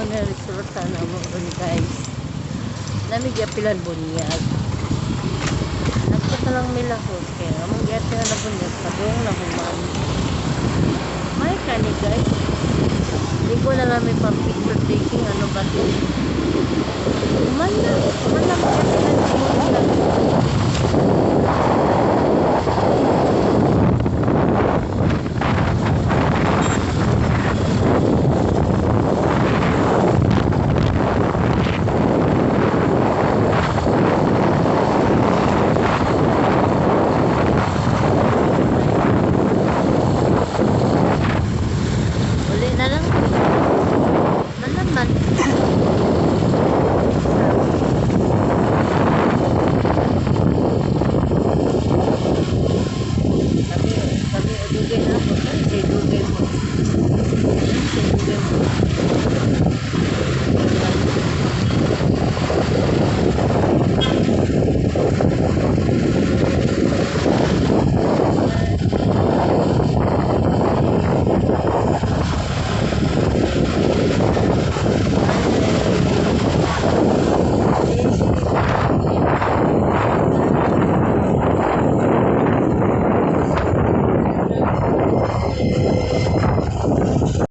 Na resulta na mo ron, guys. Nami giapilan bunyag. Nagpa lang milahos kaya among giapilan na bunyag padung na human. May kani, guys. Ligo na lang, may pang picture taking, ano ba to? Human na. Human na giapilan bunyag. Uli na lang. Na naman. Kami, kami, dugay na ako. Ay, say dugay mo. Say dugay.